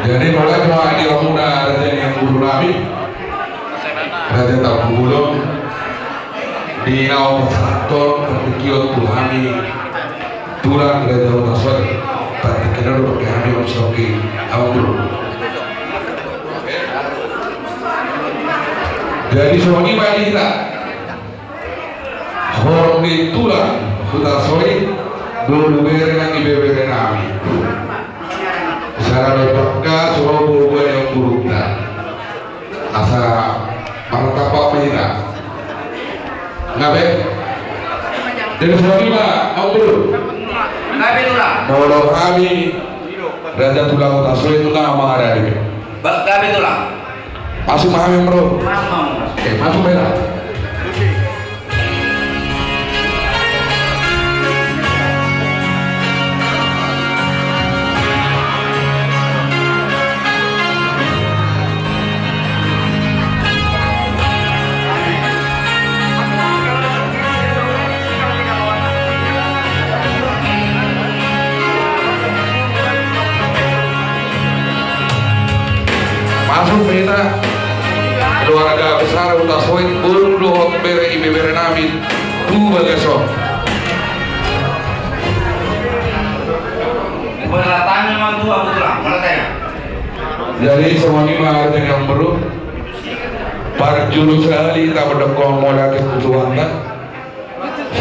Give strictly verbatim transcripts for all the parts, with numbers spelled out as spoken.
Jadi, mauliate ma di hamuna raja ni amangboru nami, Raja Tampubolon, di na pasahathon partingkian tu hami tulang Raja Hutasoit, partingkian on do pake hami on soki amangboru. Jadi, songon i ma di hita. Horong ni tulang Hutasoit, boru, bere nang ibebere nami. Sala do pangka so boa ni amangborunta. Asa martamba ma hita. Nga be? Jadi songon i ma, amangboru. Nga be, tulang? Molo hami raja tulang Hutasoit, tulang ma hami. Ba, nga be, tulang? Masuk ma hami, amangboru. Masuk ma, masuk. Oke, masuk ma hita. Masuk ma hita, keluarga besar Hutasoit, boru dohot bere ibebere nami, tu bagas on. Berdatangan ma tu, amangboru, berdatangan. Jadi, songon i ma hita, amangboru. Parjolo sahali hita mandok mauliate tu Tuhanta.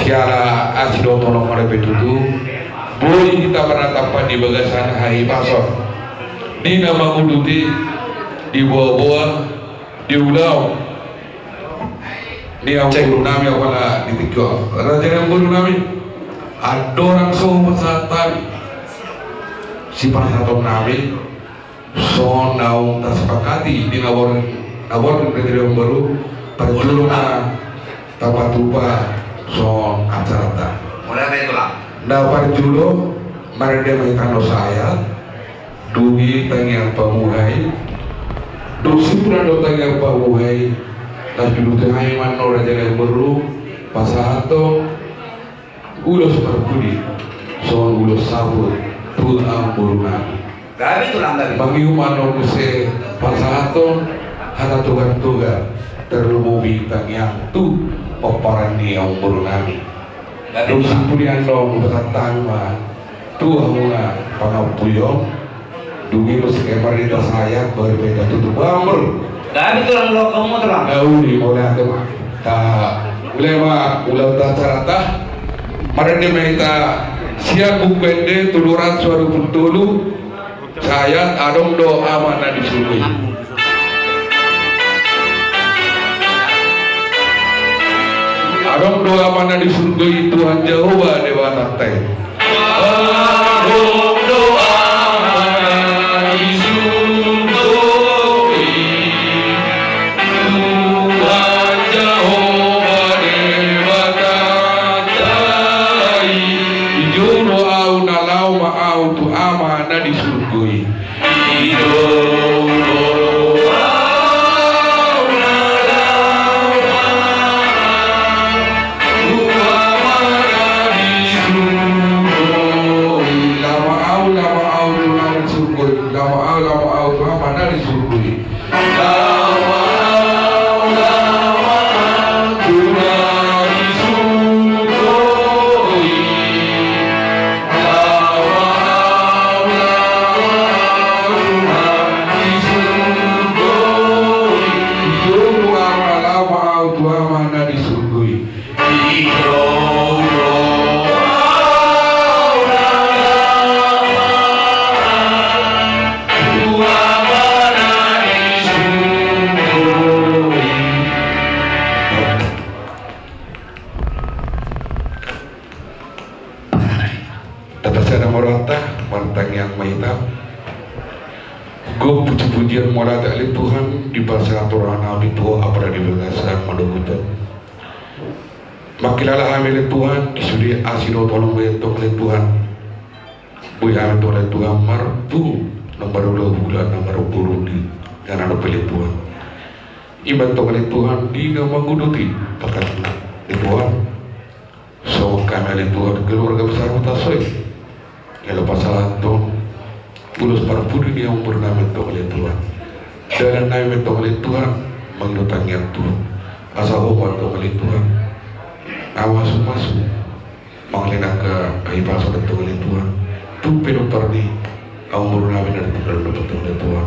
Siala asi dohot holong ma dope tutu, boi hita marnatampak di bagasan hahipason, di na manguduti, di boaboa, di ulaon ni amangboru nami, apala di tingki on. Raja ni amangboru nami, andorang so pasahat hami sipasahaton nami, songon naung tasepakati di na borngin, na borngin, raja ni amangboru, parjolo ma tapatupa songon acaranta. Mauliate, tulang. Na parjolo, marende ma hita annon sayat, dung i tangiang pamuhai, dung simpulan do tangiang pamuhai, na julu tu hami ma annon, raja ni amangboru, pasahathon ulos parpudi, songon ulos saput tu amangboru nami. Gabe, tulang, gabe. Mangihut ma annon muse pasahathon hata togar-togar, tarlumobi tangiang tu pomparan ni amangboru nami. Gabe, tulang. Dung simpul i annon, hupasahat hami ma tu hamuna pangampuon. Dung i muse marende hita sayat, baru pe hita tutup, amangboru. Gabe, tulang, loka mo, tulang. Na uli, mauliate ma. Tahe, mulai ma ulaonta, acaranta. Marende ma hita sian Buku Ende tolu ratus dua puluh tolu, sayat, Adong do Ama na di Surgo i. Adong do Ama na di Surgo i, Tuhan Jahowa Debatanta i. Adong do Ama na di Surgo i, Tuhan Jahowa Debatanta i. Dijou do ahu, na laho ma ahu tu Ama na di Surgo i. Tapasada ma rohanta, martangiang ma hita. Gok puji-pujian mauliate ale Tuhan, dipasahat roha nami tu Ho apala di bagasan madongan. Mangkilala hami ale Tuhan, di sude asi dohot holong-Mu i tong ale Tuhan. Boi hami tong ale Tuhan marpungu na marhulahula na marborunborun di na dope ale Tuhan. Ima tong ale Tuhan di na manguduti pakat ni Tuhan. Songon hami ale Tuhan keluarga besar Hutasoit. Jala pasahathon ulos parpudi ni umur nami tong ale Tuhan. Dalan nami tong ale Tuhan mangido tangiang tu Ho. Asa Ho ma tong ale Tuhan na mamasumasu. Mangalehon angka hahipason tong ale Tuhan. Tu pe dompar ni umur nami na tinggal dope tong ale Tuhan.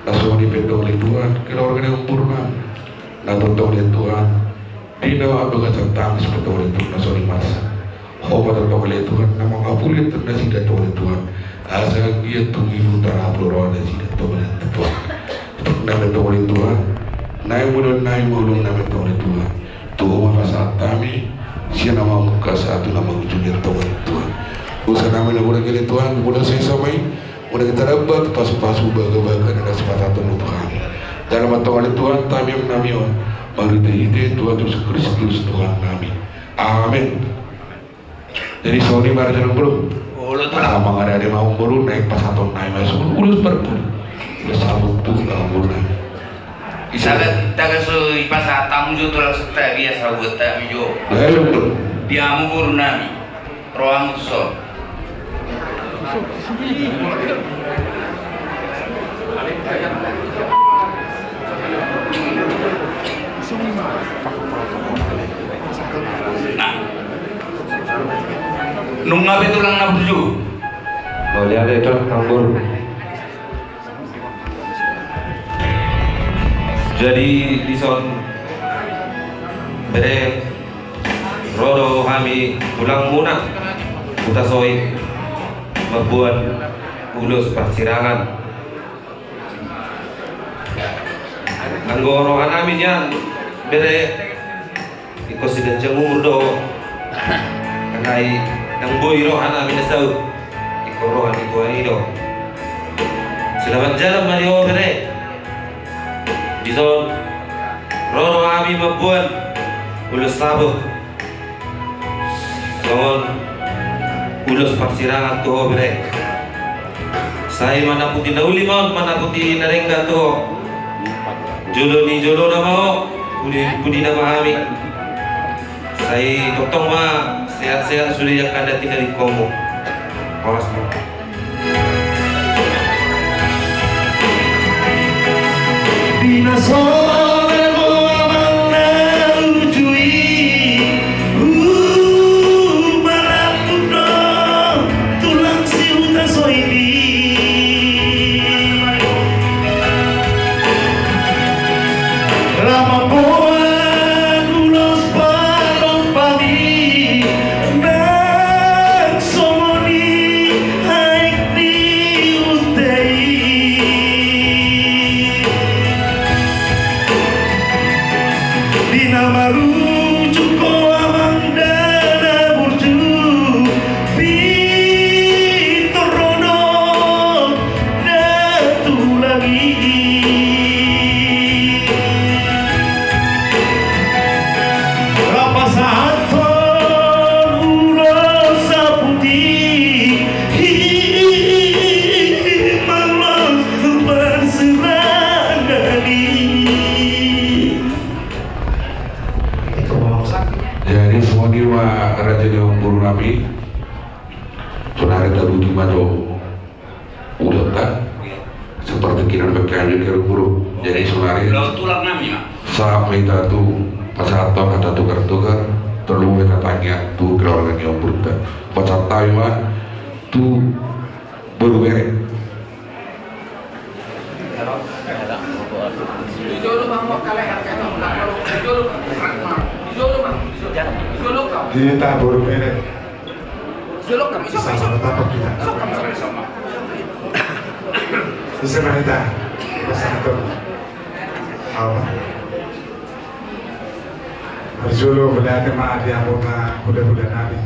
Na songon i pe tong ale Tuhan keluarga ni umur nami. Na tong ale Tuhan. Di na bagasan tangis pe tong ale Tuhan na songon i masa. Ho ma tong ale Tuhan na mangapuli nasida tong ale Tuhan. Asa ia tung ilu tarapul roha nasida tong ale Tuhan. Tung nami tong ale Tuhan. Nai mudon nami mudon nami tong ale Tuhan. Tu Ho ma pasahat hami sian na mamungka sahat tu na mangujungi tong ale Tuhan. Dosa nami na godang ale Tuhan, molo sai sama i, molo hita dapat pasupasu bagabaga na sipatahon Tuhan. Dalan ma tong ale Tuhan tamiang nami on marhitehite Tuhan Jesus Kristus Tuhan nami. Amen. Jadi songon i ma raja ni umboru. Olo, Tulang. Mangaradei ma umboru, naeng pasahaton nai ma songon ulos parpudi. Ulos saput tu umboru nami. Taga, taga so dipasahat hamu jo Tulang, setta biasa buat hami jo. Baik, Tulang. Di hamu boru nami. Rohamu tu son. Nah. Nunga pe Tulang na burju. Mauliate Tulang na umboru. Jadi dison bere, ro do hami tulangmuna Hutasoit mamboan ulos parsirangan. Anggo roha nami nian bere, ingkon siganjang umur do. Alai ndang boi roha nami na saut, ingkon roha ni Tuhan i do. Selamat jalan ma di ho bere. Dison ro do hami mamboan ulos saput songon ulos parsirangan tu ho bere. Sai manaputi na uli ma on, manaputi na denggan tu ho. Jolo ni jolona ma ho, pudi, pudina ma hami. Sai tongtong ma sehat-sehat sude angka na tinadingkonmu. Horas ma. Di na so bere ho amang na uju i, huparambu do tulang si Hutasoit i. Lam mamboan ulos palompang i, nang songon i aek ni huta i. Di na marujung ho amang da na burju, pintor ro do na tulang i. Lam pasahathon ulos saput i, i, i, i, i, manglos parsirangan i. Jadi songon i ma raja ni umboru nami. Saonari tabuti ma jo ulaonta. Seperti kina pe kami ke umboru. Jadi saonari. Ulaon tulang nami ma. Sahat ma hita tu pasahathon hata tukar-tukar. Tolu ma hita tangiang tu keluarga ni umborunta. Pasahat hami ma tu boru bere. Hita boru bere. Ise ma hita pasahathon. Awa. Parjolo mauliate ma di hamuna hulahula nami.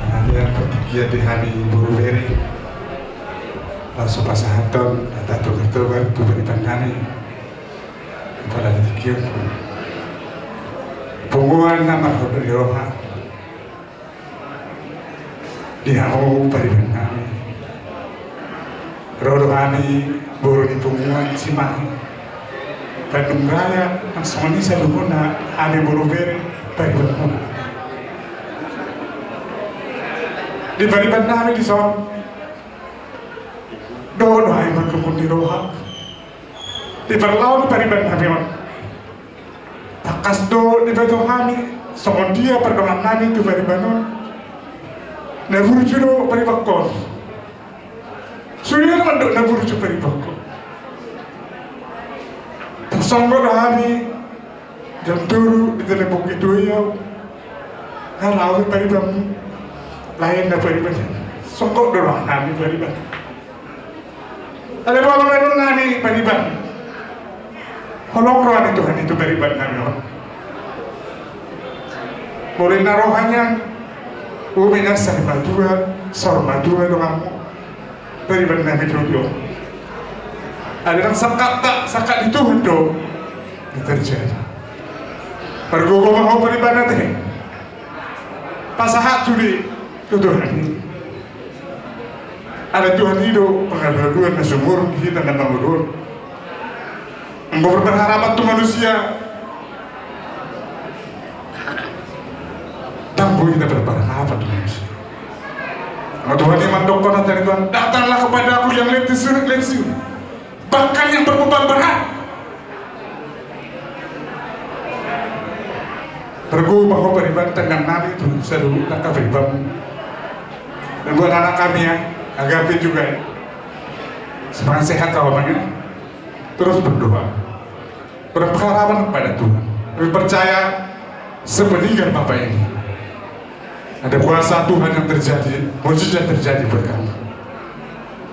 Alani na partingkian di hami boru bere. Laos pasahathon hata tukar-tukar tu pariban nami. Apala di tingki on. Punguan na marhundul ni roha. Di hamu pariban nami. Ro do hami boru ni punguan Simahi. Bandung Raya, nang songon i saluhutna hami boru bere pariban muna. Di pariban nami dison. Dohot do hami margumul ni roha. Di parlao ni pariban nami on. Tangkas do dibahen hami songon dia pardongan nami tu pariban on. Na burju do pariban on. Sude do mandok na burju pariban on. Tarsonggot do hami jam tolu ditelepon ketua i au. Nga laho paribanmu. Lain na pariban. Songgot do roha nami pariban. Alai boha ma dohonon nami pariban. Holong roha ni Tuhan i tu pariban nami on. Molo na roha nian. Ume na sari matua, saur matua donganmu. Pariban nami do on. Alai ndang sangkapta, sangkap di Tuhan do. Terjadi. Margogo ma ho pariban nami. Pasahat sude tu Tuhan i. Alai Tuhan i do pangalualuan na sumurung di hita na mangolu on. Anggo berharap tu manusia, ndang boi hita berharap tu manusia. Anggo Tuhan i mandok, hata ni Tuhan, "Datanglah kepadaku yang letih, letih." Bahkan yang berbeban berat. Margogo ma ho pariban, tangkas nami tu saluhut angka pariban. Dan buat anak kami ya, Agape juga ya. Semangat sehat kawan ya. Terus berdoa. Berharap kepada Tuhan. Kami percaya sepeninggal Bapak ini ada kuasa Tuhan yang terjadi, mujizat terjadi buat kami.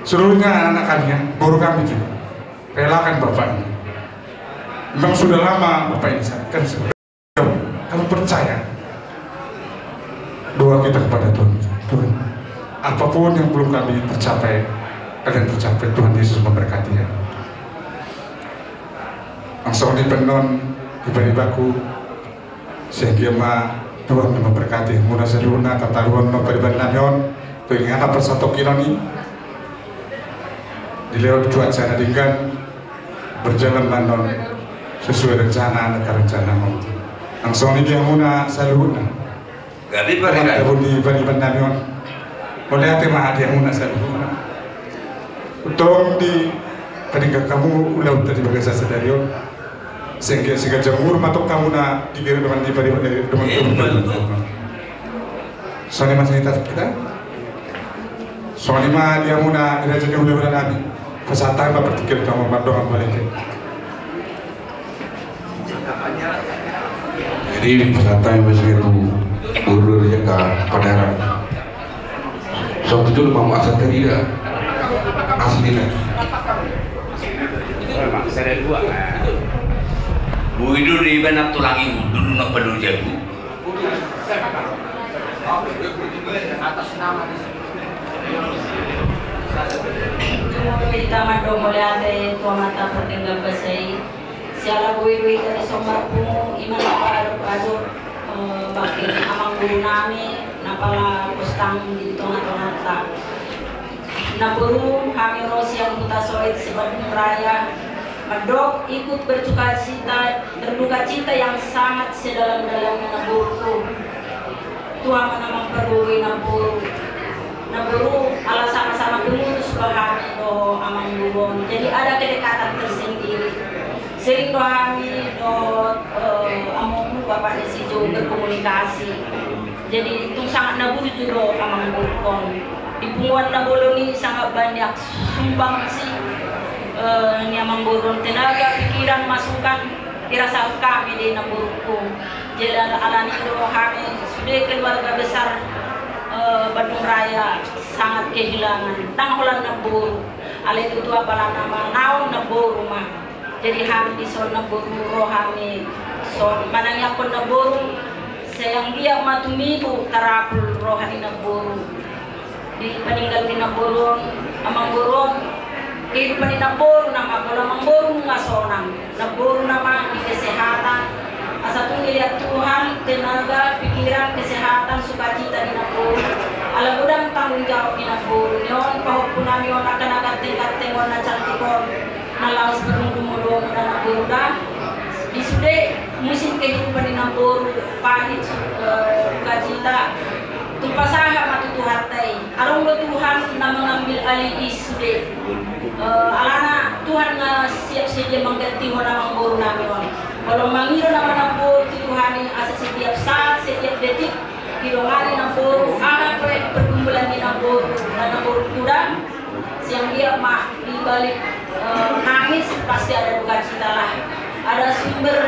Seluruhnya anak-anak kami, ya, boru kami juga. Relakan Bapak ini. Memang sudah lama Bapak ini sakit, kan sudah. Kami percaya doa kita kepada Tuhan. Tuhan, apapun yang belum kami tercapai, akan tercapai. Tuhan Yesus memberkati ya. Langsung di penon, di paribanku, sehingga ma Tuhan memberkati muna saluhutna, tataruhon ma pariban nami on, tu inganan parsatongkinan i, dilewat cuaca na denggan, berjalan ma annon sesuai rencana na tarencana on. Langsung i di hamuna saluhutna. Gabe pariban. Gabe di pariban nami on. Mauliate ma di hamuna saluhutna. Tong di paninggal hamu ulaonta di bagasan sadari on. Sehingga siganjang umur ma tong hamuna di kiri dongan di pariban, eh, dongan di pariban. Songon i ma songon i ta hita. Songon i ma di hamuna di raja ni hulahula nami. Pasahat hami ma partingkian tu hamu mardongan mauliate. Jadi pasahat hami ma songon i tu boru raja ka Padaran. Sabotulna ma asa tarida asli na. Boi do deba na tulang i hundul na palu jabu. Tumundalhon hita mandok mauliate tu Amanta pardenggan basa i. Siala boi do hita dison marpungu, ima na paadop-adop, eh, bakti ni amangboru nami na pala postang di tonga-tonganta. Namboru, hami ro sian Hutasoit se-Bandung Raya mandok ikut berduka cita, berduka cita yang sangat sedalam-dalamnya, namboru. Tuhan ma na mampargogoi namboru. Namboru, ala sama-sama pengurus do hami dohot amangboru on. Jadi ada kedekatan tersendiri. Sering do hami dohot, eh, amangboru, bapak ni si Jo, berkomunikasi. Jadi tung sangat na burju do amangboru on. Di punguan na bolon i sangat banyak sumbangsi, eh, ni amangboru on, tenaga, pikiran, masukan, dirasa hami di namboru. Jadi ala, alani do hami sude keluarga besar, eh, Bandung Raya sangat kehilangan. Ndang holan namboru. Alai tutu apala na manaon namboru ma. Jadi hami dison namboru ro hami so manangiangkon namboru. Sai anggiat ma tumibu tarapul roha ni namboru. Di paninggal ni namboru on, amangboru on, kehidupan ni namboru nama, pola amangboru nunga sonang, namboru nama di kesehatan, asa tung dilehon Tuhan tenaga, pikiran, kesehatan, sukacita di namboru. Ala godang tang Jawab ni namboru ni on, pahompu nami on, angka na ganteng-ganteng on, na cantik on, na laos bermudu-mudu on, na namboru da. Di sude musim kehidupan ni namboru, pahit, eh, dukacita, tupa sahat ma tu Tuhanta i. Adong do Tuhan na mengambil alih i sude. Eh, alana Tuhan na siap sedia mangganti hona namboru nami on. Molo mangido nama namboru tu Tuhan i, asa setiap saat, setiap detik, didongani namboru, aha pe pergumulan ni namboru, na namboru kuda, siang dia ma di balik, eh, nangis pasti ada dukacita lah. Ada sumber,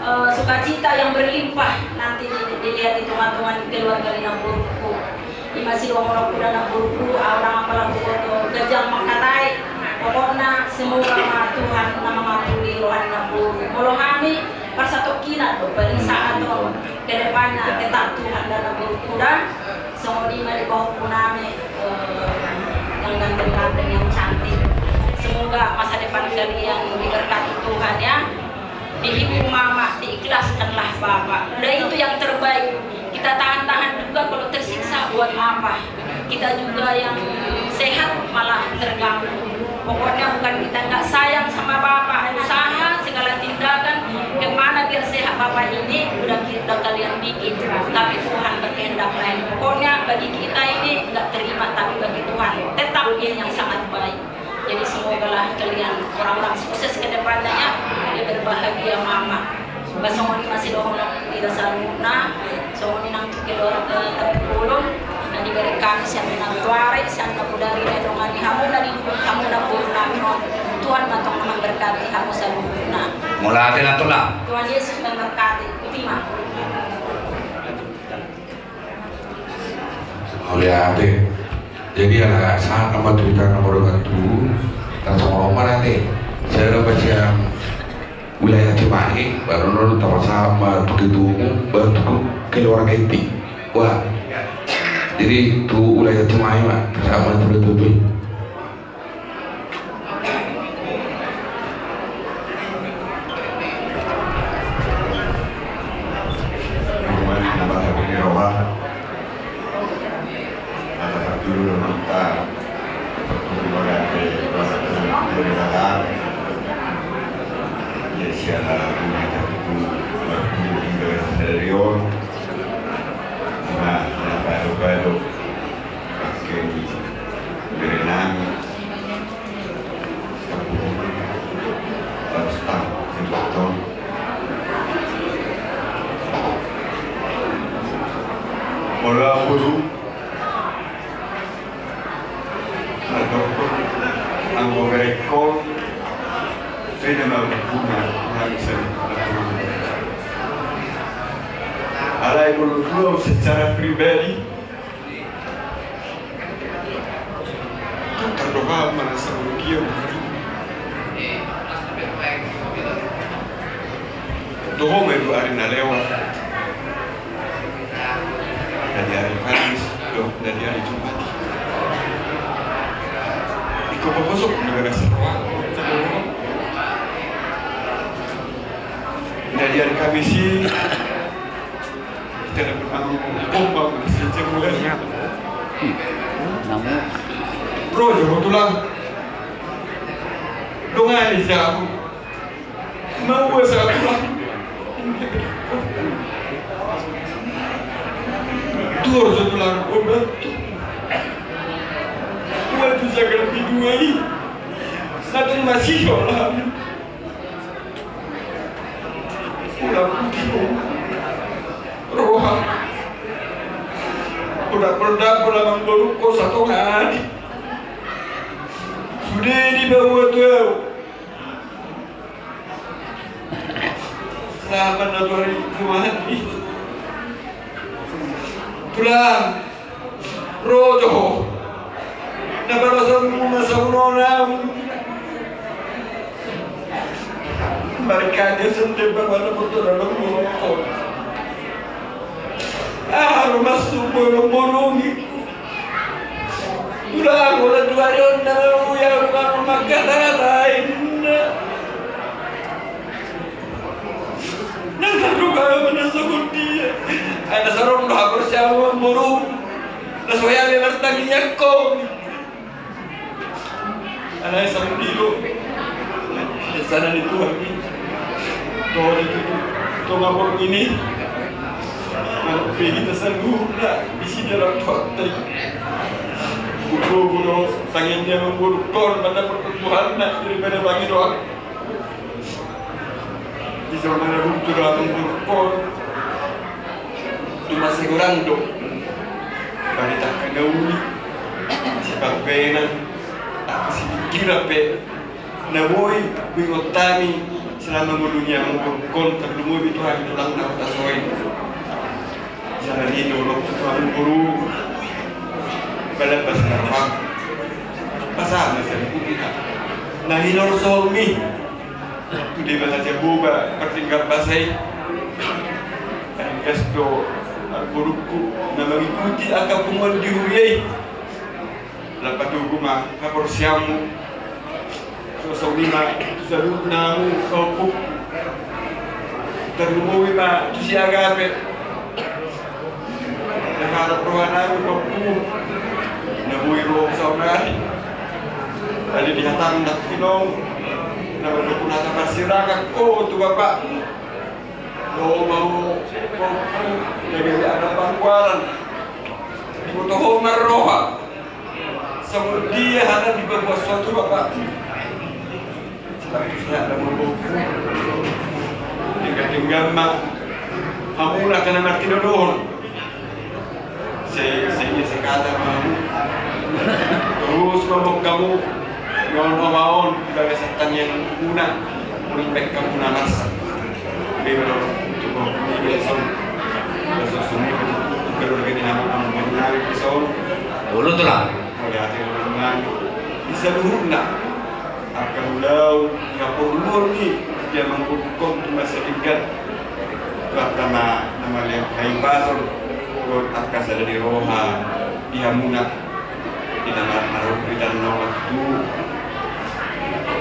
eh, sukacita yang berlimpah nanti di, dilihat di tonga-tonga keluarga ni namboruku. Ima sidohononku da namboruku, au ndang apala huboto ganjang mangkatai. Pokokna semoga ma Tuhan na mangampuni roha ni namboru. Molo hami parsatongkinan do, paling sahat on. Kedepannya tetap Tuhan da namboruku da. Songon i ma di pahompu nami, eh, yang ganteng-ganteng, yang cantik. Semoga masa depan kalian diberkati Tuhan ya. Dihibur mama, diikhlaskanlah bapa. Udah itu yang terbaik. Kita tahan-tahan juga kalau tersiksa buat apa? Kita juga yang sehat malah terganggu. Pokoknya bukan kita nggak sayang sama bapa, usaha segala tindakan kemana biar sehat bapa ini udah kita, udah kalian bikin. Tapi Tuhan berkehendak lain. Pokoknya bagi kita ini nggak terima, tapi bagi Tuhan tetap ini yang sangat baik. Jadi semogalah kalian orang-orang sukses ke depannya ya. Ya, berbahagia mama. Ba songon i ma sidohononku di hita saluhutna, songon i nang tu keluarga Tampubolon, na dibereng hami sian na tuari, sian na bodari na didongani hamu, na didukung hamu namboru nami on. Tuhan ma tong na memberkati hamu saluhutna. Mauliate nang tulang. Tuhan Yesus memberkati. Uti ma. Mauliate. Jadi ala sahat nama tu hita na mardongan tubu, na songon on ma ate. Sai dapot sian wilayah Cimahi, baru nol tapasahat ma tu ketuamu, baru tu keluarga inti. Wah. Jadi tu wilayah Cimahi ma, tapasahat ma tu ketua. Molo au boru, na tongkon anggo berekkon, sai nama boru na bisa. Alai molo tu au secara pribadi, Tardongan ma na sarugian. Toho ma i dua ari na lewat. Na di ari Kamis dohot na di ari Jumat. Ingkon paboason na gagas roha. Na di ari Kamis i Ro jo ho tulang. Dongani si au. Maua si au tulang. Tuor jo tulang. Ua tu jagal pidua i. Satu masih Allah. Ula putih roha. Ula pulda ula manggoluk ko satongan. Sude dibaua tu au. Selamat na tuari Tuhan. Tulang. Ro jo ho. Na balosanmu ma songon on. Markade sende baba na boto na lombo. Aha ro masuk bolong bolong. Ulang ulang dua ri on na uya ulang mangkatata inna. Nang tarluka mana songon dia. Ada sarong do hapor siamu boru. Soya be martangiang ho. Alai saudilo. Di sana ni Tuhan i. Tolu tu tonga borngin i. Manopi hita saluhutna di si dalam fakta i. Buku buku tangiang dia membunuh kor pada pertumbuhanna daripada bagi doang. Di sana ada buku dalam membunuh kor. Cuma segorang do. Bagi tak kena uli. Sebab benan. Aku si pikiran pe. Na boi, boi ottami, selama mo dunia mo kon, tarlumobi Tuhan tulang na huta soi. Jala ni dolok tu Tuhan guru. Bala pas narma. Pas sama saya bukina. Na hinorsomi. Tu Debata Jahowa, pertingkat basai. Ringkas do, gurukku, na mengikuti angka punguan di huria i. Lam patogu ma haporseaonmu. Songon i ma tu saluhutna hamu, ompungku. Tarlumobi ma tu si Agape. Naharap rohanami, ompungku. Na boi ro saonari. Adi di hatangku na pinong. Na mandok hata parsirangan. O, tu bapakmu. Lo mau, ompungku. Jadi ada pangkuaran. Diboto ho ma roha. Songon dia hata dipaboa ho tu bapakmu. Statusna ada mau. Tinggal-tinggal ma. Hamu na kena martinodohon. Se, se, sekata ma hamu. Terus ngomong hamu. Ngon omaon. Di bagasan tangiang muna. Muna baik hamu na masa. Bebas tu kau. Ini biasa. Biasa sumur. Keluarga di nama kamu. Benar biasa. Olo, tulang. Mauliate ma di saluhutna. Angka ulaon, angka porluon i, dia mangkukkon tu masa tingkat. Tu angka na, na malihat haipason, dohot angka sada ni roha, di hamuna. Di nama marhormat di tanah waktu.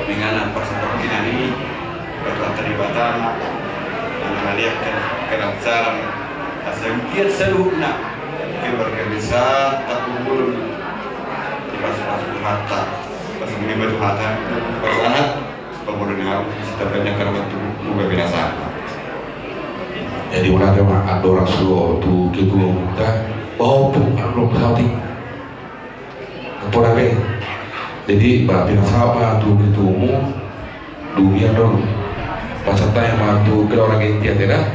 Mingana parsatongkinan i. Batu antar di batana. Anak aliak kan keraksaran. Asa giat saluhutna. Keluarga besar, tak kumpul. Di pasu-pasu hata. Pas ini batu hata. Pas anak. Pemodon hau. Sita banyak karabat tubuh. Buka binasa. Jadi, mauliate ma andorang suo tu ketua umum ta. Bau pun andorang pesawat i. Ampun, ame. Jadi, ba, pinasahat ma tu ketua umum, dunia dong. Pasahat ma tu ketua orang inti, ya, tidak?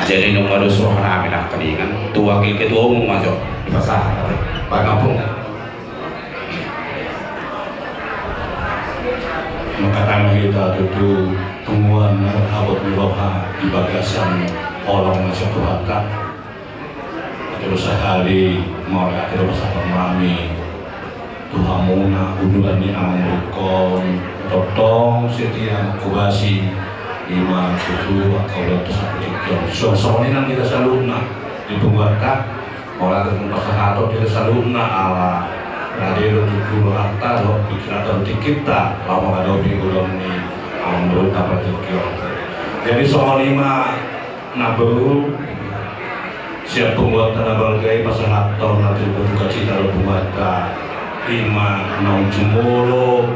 Jadi, nunga dos rohanami nangkaningan, tu wakil ketua umum ma jo, dipasahat. Baik, ampun. Mangkatai ma hita tutu punguan na marhabot ni roha di bagasan holong na sian Tuhanta. Ate do sahali, mauliate do pasahaton nami tu hamuna, udulan ni amang borungkon, tongtong setia mangkobasi, ima tutu angka ulaon tu sapu tingki on. Suang songon i nang hita saluhutna di punguanta. Mauliate ma pasahaton di hita saluhutna ala rade do tutu rohanta dohot pingkiranta dohot tingkinta laho mangadopi godang ni amang boru na partingkian. Jadi songon i ma na boru sian punguanta na balga i pasahathon na sukacita do punguanta ima naung jumolo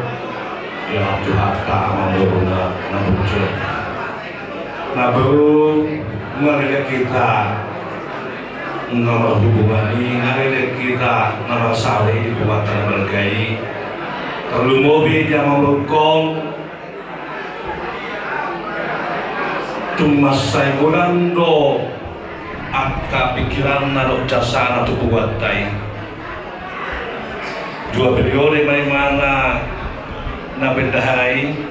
di Tuhanta amang boru na bujur. Na boru, nunga leleng hita na marhubungan i, nunga leleng hita na marsaor i di punguanta na balga i. Tarlumobi di amang borungkon, tung mansai godang do angka pingkiranna dohot jasana tu punguanta i. Dua periode ma imana na bendahari.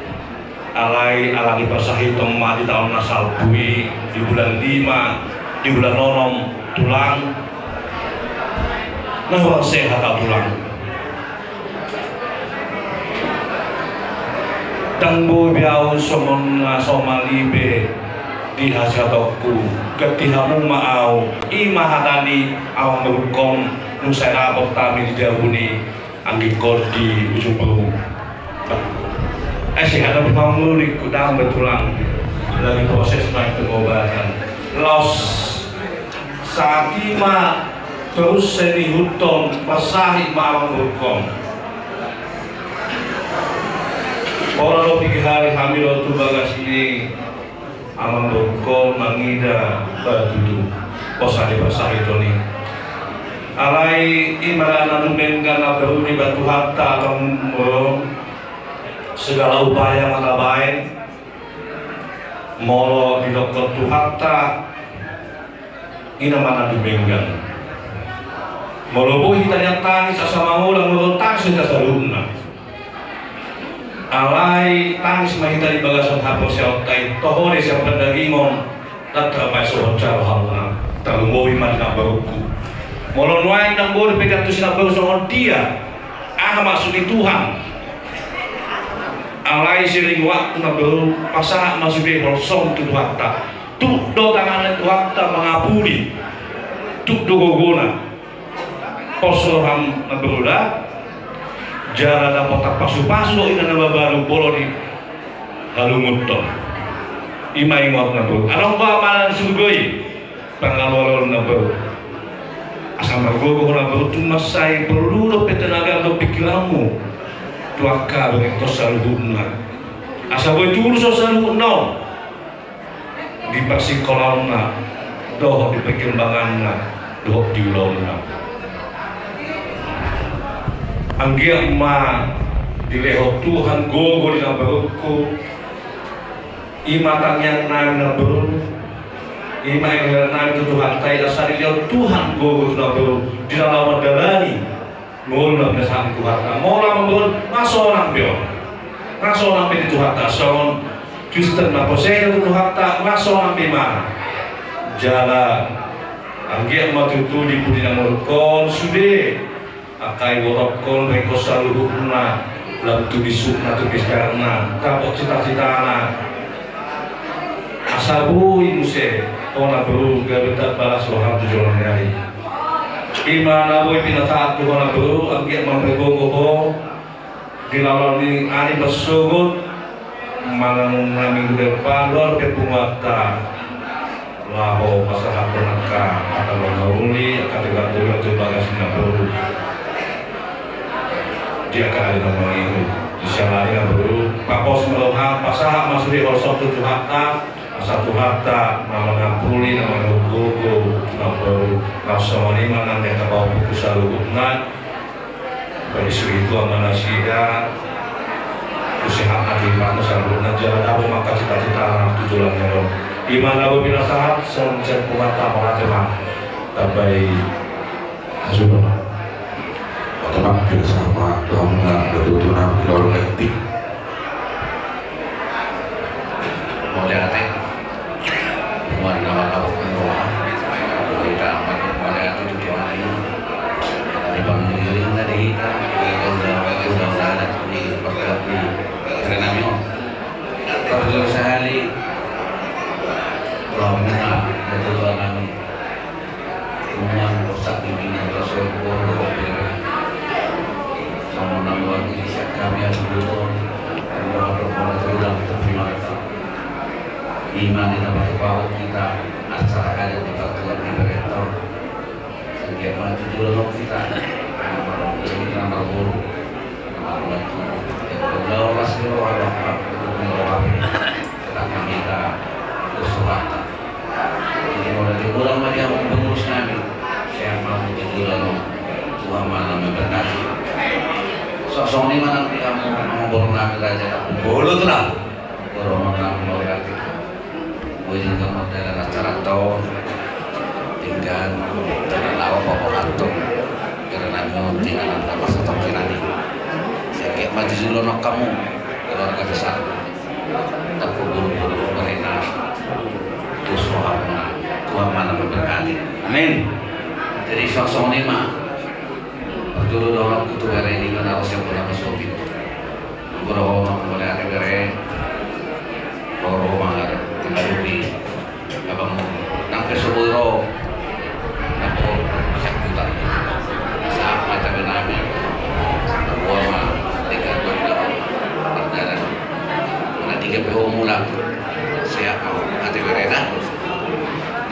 Alai ala ni pasahiton ma di taon na salpu i, di bulan lima, di bulan onom, tulang. Na hurang sehat au tulang. Ndang boi be au songon na so malibe di hasehatonku. Ganti hamu ma au, ima hata ni amang borungkon, nunga sai dapot hami di jabu ni anggingkon di ujung boru. Eh, sehat au pe pangoli, godang be tulang. Lagi proses ma i pengobatan. Laos sahat i ma torus sai diihuthon, parsahit ma amangborungkon. Pola do piga hali hami do tu bagas ni amangborungkon mangida batu tu pos ni parsahiton i. Alai i ma na dumenggan na beruni batu hata tong, segala upaya ma tabaen. Molo didokkon Tuhanta, i nama na dumenggan. Molo boi hita nian tangis asa mangolang, molo tangis hita saluhutna. Alai tangis ma hita di bagasan haporseaonta i, toho do sian pandagingon, ndang tarbaen sohot jalo hamuna. Tarlumobi ma di namborungku. Molo nuaeng namboru pe gantung si namboru songon dia, aha maksud ni Tuhan? Alai siringuak tu namboru, pasahat ma sude holsom tu Tuhanta. Tuk do tangan ni Tuhanta mangapuli. Tuk do gogona. Pos roham namboru da. Jala dapot pasupasu do inna na babaru molo dihalungunhon. I ma ingot namboru. Adong do Amana ni surgo i. Pangalualuan namboru. Asa margogo ho namboru, tung mansai porlu dope tenaga dohot pikiranmu tu angka berengkon saluhutna. Asa boi tulus ho saluhutna on di parsikolaonna dohot di perkembanganna dohot di ulaonna. Anggiat ma dilehon Tuhan gogo di namborungku. I ma tangiang nami namboru, i ma hehehe nami tu Tuhanta i, asa dilehon Tuhan gogo tu namboru di na laho mandalani ngolu na pinasahat ni Tuhanta. Molo amangboru, nga sonang be on, nga sonang be di Tuhanta, songon Kristen na porsea tu Tuhanta, nga sonang be imana. Jala anggiat ma tutu di pudi na muruk on sude angka ibotohon, berengkon saluhutna, lam tu bisukna tu bistarna, dapot cita-citana. Asa boi muse ho namboru gabe tarbalas roham tu joloan ni ari. I ma na boi pinasahat tu ho namboru, anggiat ma margogo ho di laon ni ari marsogot, manang na minggu depan, luar pe punguanta. Laho pasahathon angka hata na uli, angka teguran-teguran tu bagas ni namboru. Di angka ari na mangihut, di siala ni namboru, papos ma roham, pasahat ma sude holsom tu Tuhanta, asa Tuhanta na mangapuli, na manggogo namboru. Laos songon i ma nang di angka pahompu saluhutna. Bagi suhi tu ama nasida, tu sehat na di pangan saluhutna, jala dapot ma angka cita-citana tu joloan ni ari on. I ma na boi pinasahat, sian punguanta mauliate ma. Tambai hasuhuton. Oke, Bang, kita sama Tuhan na betul-betul na di lorong etik. Mauliate. Tuhan na mangapuli roha. Kita amat mauliate tu Tuhan i. Di pangiring-iring na di hita, di undang-undang na di perkara ni. Karena memang perlu sahali. Tuhan na, ya Tuhan kami. Tuhan, rusak di bini, rusak di bini. Sama nang luar diri, siap kami harus dulu. Tuhan, Tuhan, Tuhan, Tuhan, Tuhan. Ima ni na patupahon hita, acara adat di patuan di berento. Sanggiat ma tu joloan on hita, anak marboru, anak marboru, anak marboru. Lawas ni roha, lawas ni roha. Tetap ma hita, usuhata. Jadi, molo di ulang ma di hamu pengurus nami, sehat ma hamu tu joloan on. Tuhan ma na memberkati. Songon i ma nang di hamu, amangboru nami raja, tak bolo tu lah. Boru nami mauliate. Boi denggan ma dalan acaranta on. Denggan, dalan laho paboahathon. Karena nami on, denggan na masa tongkinan i. Sanggiat ma tu joloan on hamu, keluarga besar. Tapi bulu-bulu pemerintah. Terus rohamuna, Tuhan ma na memberkati. Amin. Jadi songon i ma. Pertolu dohononku tu bere i, di mana usia pula kesopi. Guru ho, mauliate bere. Guru ho, mauliate. Tinggal di abang. Nang pe so boi ro. Nang pe so boi ro. Sahat ma tabe nami. Dua ma. Tiga, dua, dua. Perjalanan. Nanti ke pe ho mulak. Siap, mauliate bere na.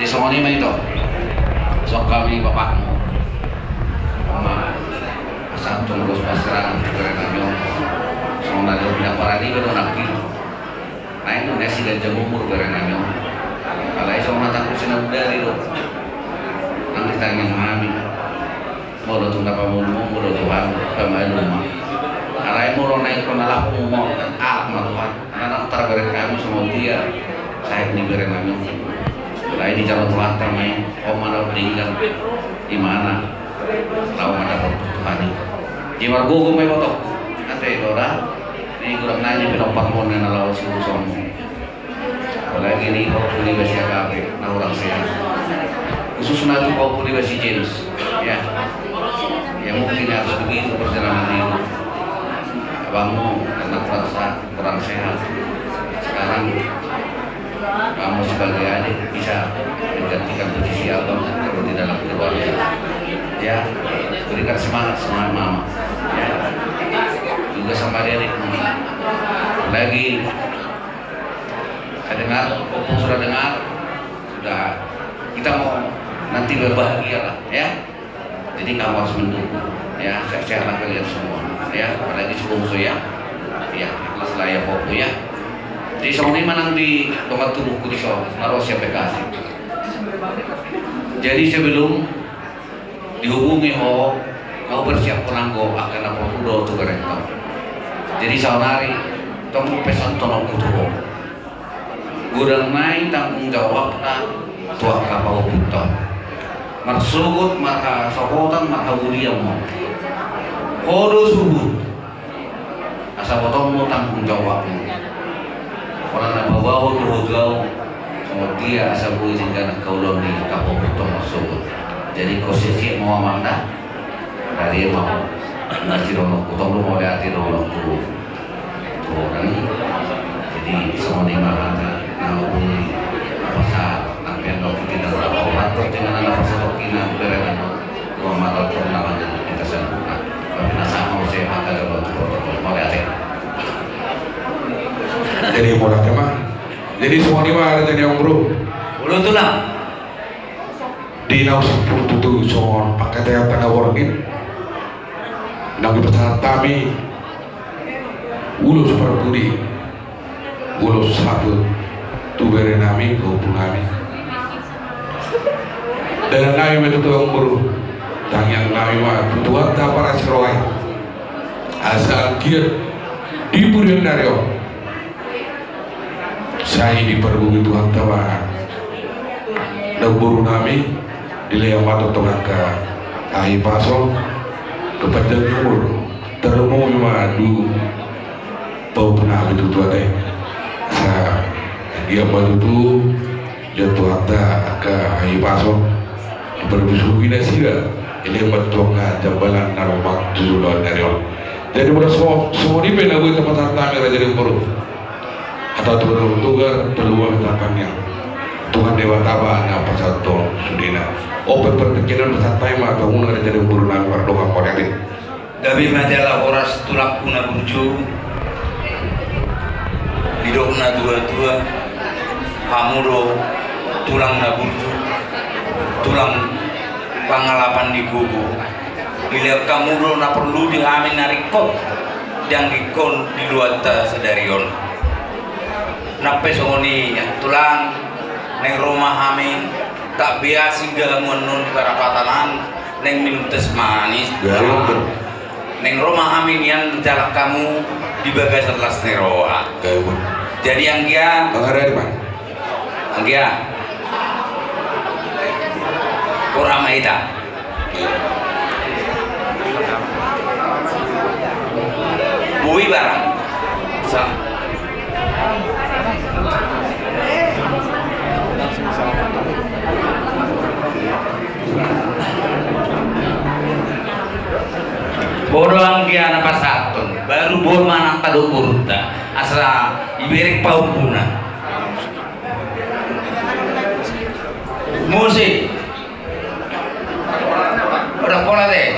Jadi songon i ma ito. Songon hami bapakmu. Oma, asa tong dos pasrah tu bere nami on. Songon na di pinaparan iba do nangkin. Naeng do na siganjang umur bere nami on. Alai songon na tangkos ni na budari do. Nang ditangiang hami. Molo tung na pamalumon, molo Tuhan pamalum ma. Alai molo na ingkon na laho ma, alap ma Tuhan. Nang tarbereng hami songon dia sahit ni bere nami on. Alai dijalo Tuhanta ma i, on ma na denggan. Imana laho mandapot Tuhan i. Jadi margogo ma iboto. Ate ito da. Di godang nai di pinomparmon na laho siuruson. Apalagi ni pahompu niba si Agape na hurang sehat. Khususna tu pahompu niba si James, ya. Ya mungkin harus begitu perjalanan hidup. Abangmu karena kurang sehat, kurang sehat. Sekarang kamu sebagai adik bisa menggantikan posisi abang kalau di dalam keluarga. Ya, berikan semangat, semangat mama. Ya. Juga sama adik-adikmu. Lagi Saya dengar, Opung sudah dengar, sudah, kita mau nanti berbahagia lah, ya. Jadi kamu harus mendukung, ya, sehat-sehat lah kalian semua, ya, apalagi si bungsu, ya. Ya, ikhlas lah ya, Opung, ya. Jadi songon i ma nang di dongan tubuhku di son, na ro sian Bekasi. Jadi sebelum dihubungi ho, ho bersiap ho nanggo angka na porlu do tu berenta. Jadi saonari tong pesan tolongku tu ho. Godang nai tanggung jawabna tu angka pahompunta. Marsogot, marhasohotan, marhabulian ma. Ho do suhut. Asa botommu tanggung jawabmu. Pola na paboa ho tu ho tu ahu, songon dia asa boi denggan angka ulaon ni angka pahompu tong marsogot. Jadi kosisiek ma ho amang da. Dari ma ho. Na sidonokku tong do mauliate dohononku. Tuhan. Jadi songon i ma hata na boi pasahat. Nang pe ndok i kita ora opat, tinggal na pasahat i na berengan. Dua mata tong na manjadi kita semua. Tapi na sama usia maka ada waktu protokol. Mau lihat ya. Jadi mau lihat ya, Mak. Jadi songon i ma, Raja ni Amang Boru. Olo tulang. Di na usik pun tutu songon pangkataion tangga borngin. Nang dipasahat hami ulos parpudi. Ulos saput tu bere nami, tu ompu nami. Dalan nami ma tutu, Amang Boru. Tangiang nami ma tu Tuhanta parasi roha i. Asa anggiat di pudi ni ari on sai dipargogoi Tuhanta ma namboru nami, dilehon ma tongtong angka hahipason, dohot panjang ni umur, tarlumobi ma tu pahompu nami tutu ate. Asa anggiat ma tutu dilehon Tuhanta angka hahipason, diparbisuhi nasida, dilehon ma tu angka jambalan na lomak tu joloan ni ari on. Jadi molo so, songon i pe na boi tapasahat hami, Raja ni Amang Boru. Hata Tuhan Toga, tolu hata panjang. Tuhan Debata ma na pasahathon sudena. On pe partingkian on pasahat hami ma tu hamuna, Raja ni Amang Boru nami, mardongan mauliate. Gabe ma jala horas tulangku na burju. Didok natuatua, hamu do tulang na burju, tulang pangalapan ni gogo. Dilehon hamu do na porlu di hami na ringkot di anggikkon di luatta sadari on. Nang pe songon i, tulang, naeng ro ma hami, tak biasa gahamuan on di parapatan an, naeng minum teh manis. Gahamuan. Naeng ro ma hami nian manjalang hamu di bagasan las ni roha. Gahamuan. Jadi anggia. Mangarani ma. Anggia. Ora ma hita. Boi barang. Sa. Bodo anggia na pasahathon, baru boha ma nang tadok boruta, asa iberek pahompuna. Musik. Udah pola deh.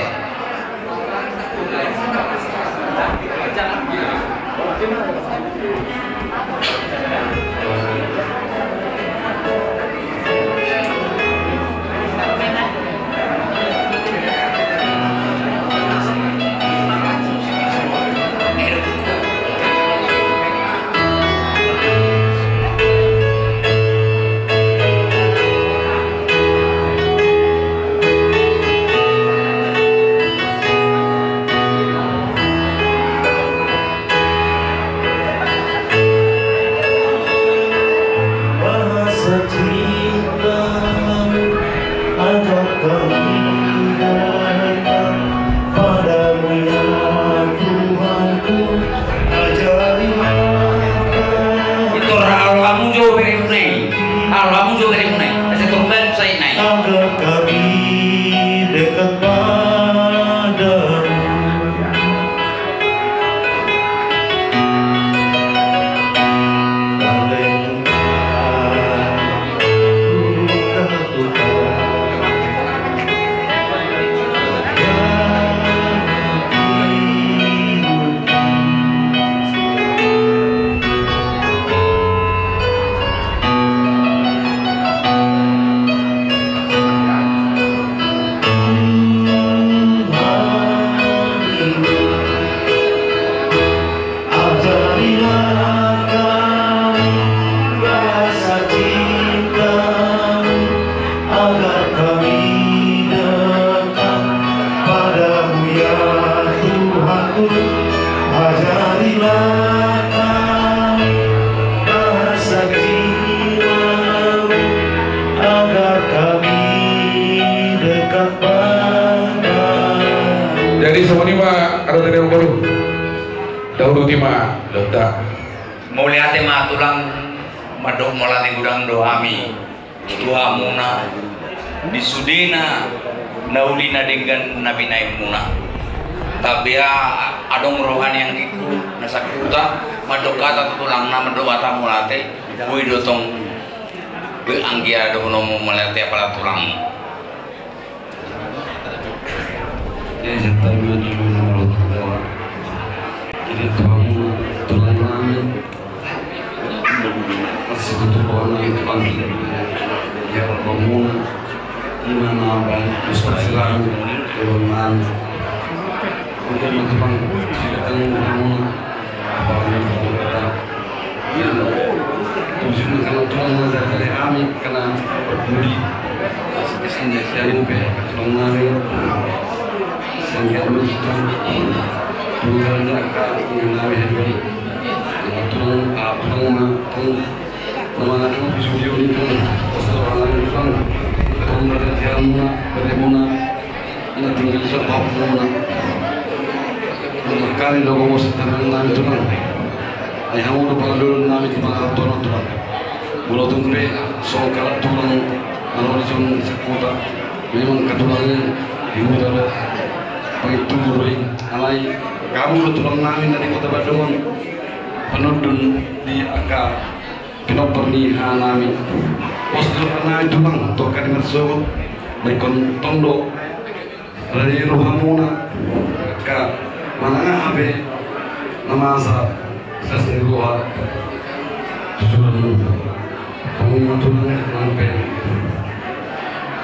Saluhutna ma, Dokta. Mauliate ma tulang, mandok mauliate godang do hami tu hamuna di sudena na uli na denggan na binahenmuna. Tabe adong roha ni anggingku na sahuta mandok hata tu tulangna, mandok hata mauliate, boi do tong anggia dohononmu mauliate apala tulangmu. Jadi, santabi ma jolo na molo tu dawa. Jadi, tulang, tulang nami. Masih butuh orang itu bangkit. Ya, bangun. Imana bang, Ustaz Silaban, tulang nami. Mungkin nanti bang, kita bangun. Apa yang kita Tujuan na tulang na jadi hami karena peduli. Sian pe tulang nami. Sehingga menunjukkan tulang na kami hidupkan. Tulang, ah, tulang ma, tulang. Nama aku bisa dia ini tulang. Pasal orang tulang. Tulang berarti hamuna, berarti muna. Na tinggal di sapa pun. Kami do gomos tangan nami tulang. Ai hamu do pangalulun nami tu pangarantoan tulang. Molo tung pe songon halak tulang na ro di son sakuta. Memang hatulangan di huta do. Pangitung do i. Alai hamu do tulang nami na di Kota Bandung on. Panundun di angka pinompar ni haha nami. Pos do haha nami tulang tu angka na marsogot. Baik on tong do. Rade rohamuna, angka manang aha pe na masa, las ni roha. Susulan hamu ma tulang nang pe.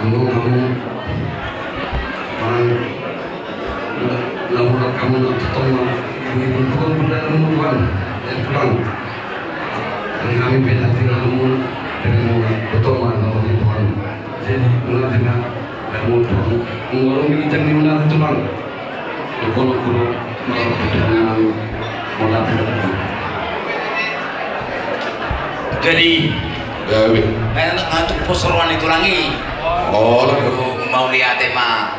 Hamu, hamu. Manang na mula hamu na totong ma. Ini pun tulang pun dari hamu tulang. Ya tulang. Nang hami pe na tinggal hamu dari hamu totong ma na mula tulang. Jadi, mula tinggal. Kamu tulang, ngolong di ujang di mana tulang? Ngolong kulo, ngolong di ujang di mana? Jadi, eh, ngantuk pos roha ni tulang i. Oh, mauliate ma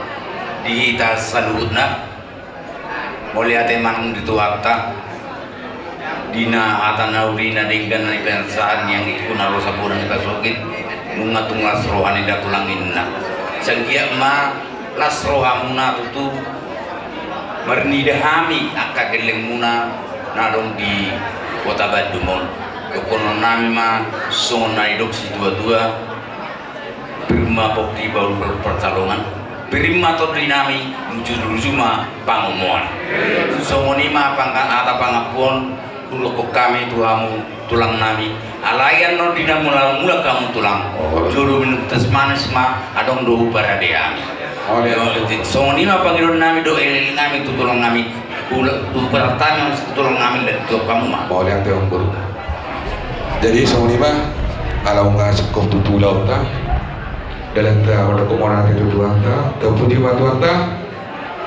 di hita saluhutna. Mauliate ma nang di Tuhanta. Di na hata na uli na denggan na nipasahat ni anggingku na ro sabola ni pasogit, nunga tung las roha ni da tulang inna. Sanggiat ma las rohamuna tutu marnida hami angka gellengmuna na adong di Kota Bandung on. Dohonon nami ma songon na nidok situa-tua. Pir ma pongki bahul partalongan, pir ma tondi nami, luju-luju ma pangomoan. Songon i ma pangka-, hata pangampuon hudokhon hami tu hamu tulang nami. Alai annon di na mula-mula hamu tulang, jolo minum teh manis ma adong do huparade hami. Songon i ma pangidoan nami dohot elek nami tu tulang nami. Ula, tu partangan, tu tulang nami, tu hamu ma. Mauliate, Amangboru. Jadi songon i ma, ala nunga singkop tutu ulaonta. Dalanta mardongan mauliate tu Tuhanta, tapuji ma Tuhanta.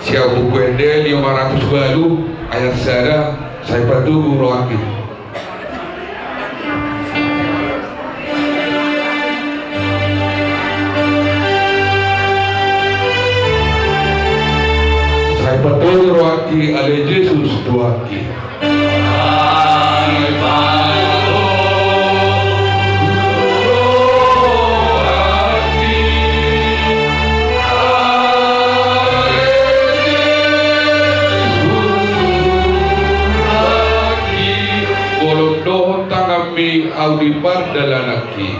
Sian Buku Ende lima ratus ualu, ayat sada, sai patogu rohangki. Sai patogu rohangki ale Jesus Tuhanki. Molo dohot tanganmi ahu di pardalananki.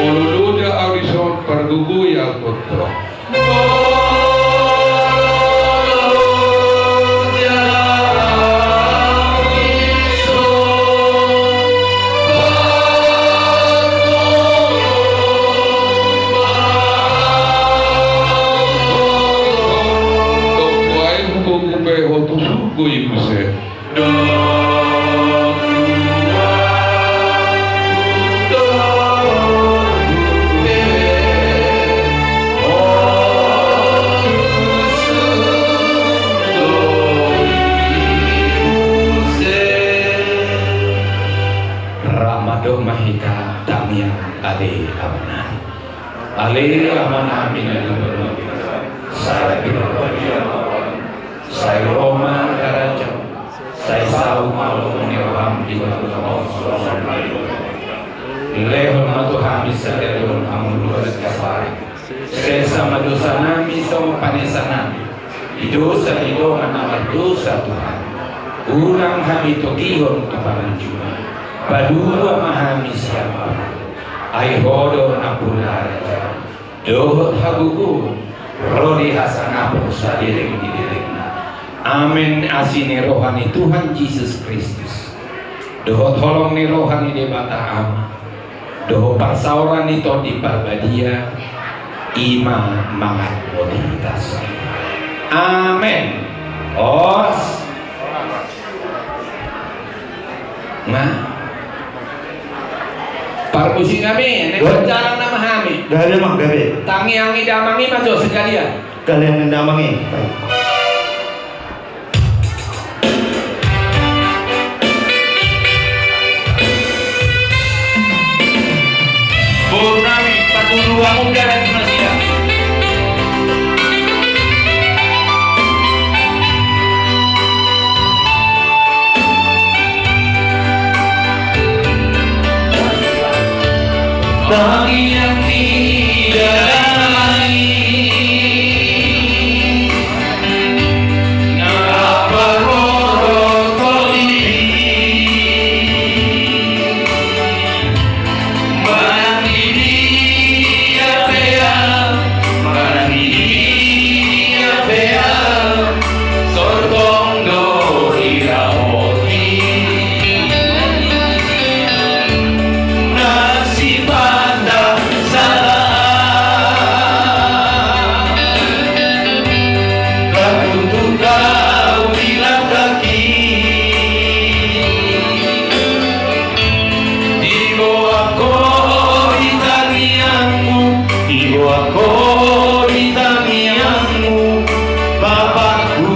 Molo loja ahu dison, pargogoi ahu tongtong. Dok ma hita tangiang. Ale Amanami. Ale Amanami na di banua, sai pinarbadia ma goarMu, sai ro ma harajaonMu, sai saut ma lomo ni rohaM di banua on songon na di banua. Lehon ma tu hami sadari on hangoluan ni sasaran. Sesa ma dosanami songon panesanami di dosa ni dongan na mardosa, Tuhan. Unang hami togihon tu pangunjunan. Palua ma hami sian pangago. Ai Ho do nampuna harajaon dohot hagogoon, ro di hasangapon saleleng ni lelengna. Amen. Asi ni roha ni Tuhan Jesus Kristus, dohot holong ni roha ni Debata Ama, dohot parsaoran ni Tondi Parbadia, i ma mangamoti hita. Amen. Horas. Nah. Parmusik nami, ne. Gabe. Jalang nama hami. Gabe, Amang, gabe. Tangiang ni damang i ma jo sekalian. Tangiang ni damang i. Baik. Boru nami, patuluhon hamu dalan tu nasida. Tangiang ni damang i. Diboan Ho di tangiangku, diboan Ho di tangiangku, Bapakku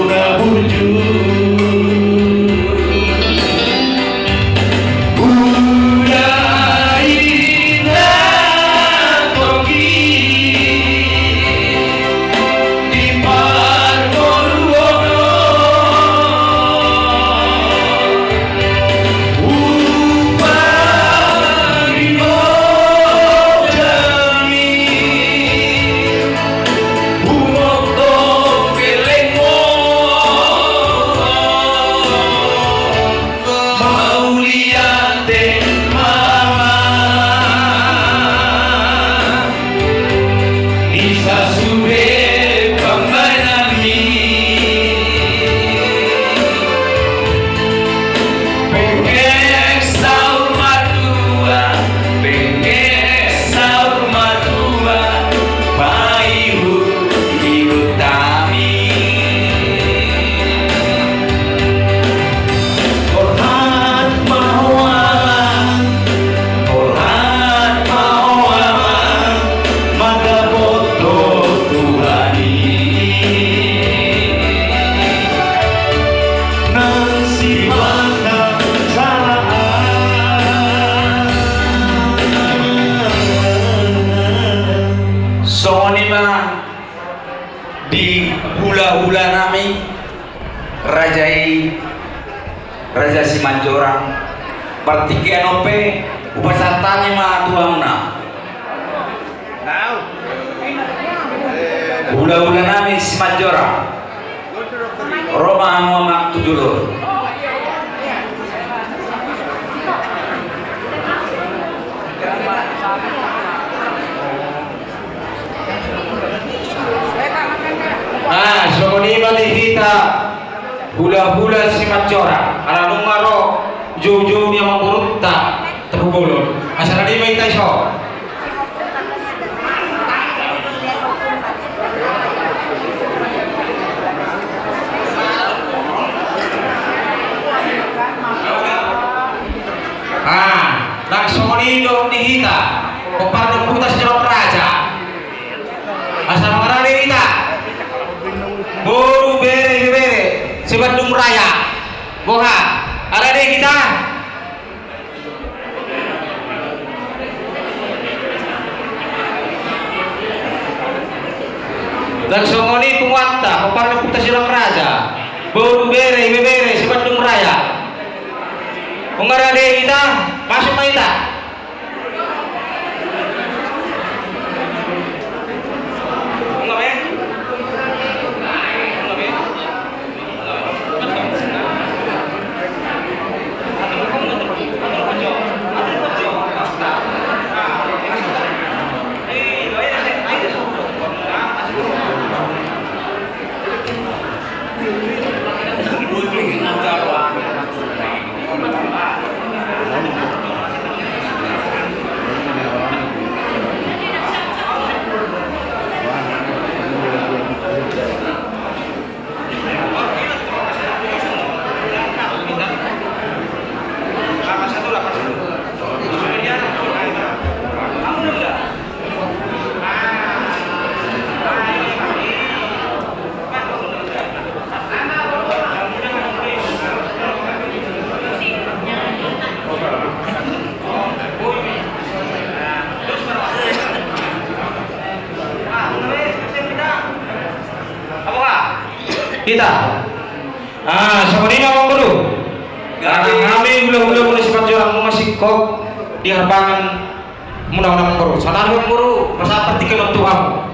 na burju. Uda inda togi di parngoluon on, upa ni hojami humoto pelengmo. Mauliate ma Amang di sasude pambahenanmi. Penggeng saur matua, penggeng saur matua, paihut-ihut hami. Borhat ma ho Amang, borhat ma ho Amang, mandapot ho Tuhan i. Nang sipata salaan. Songon i ma di hula-hula nami, raja i, Raja Simanjorang. Partingkian on pe hupasahat hami ma tu hamuna. Hula-hula nami Simanjorang. Ro ma hamu Amang tu jolo. Ah, songon i ma di hita hula-hula Simanjorang, ala nunga ro jou-jou ni amangborunta Tampubolon. Asa rade ma hita dison. Ah, nang songon i do di hita, pomparan ni ompunta Sitorop Raja. Asa mangarade hita. Boru, bere, ibebere, Sibandung Raya. Boha, rade hita. Parompuan Sitorang Raja, boru, bere, ibebere, Sibandung Raya. Nunga rade hita, masuk ma hita. Hita. Ah, songon i ma, Amangboru. Karena hami hulahula muna Simanjorang, nunga singkop di harbangan muna on, Amangboru. Saonari, Amangboru, pasahat partingkian on tu hamu.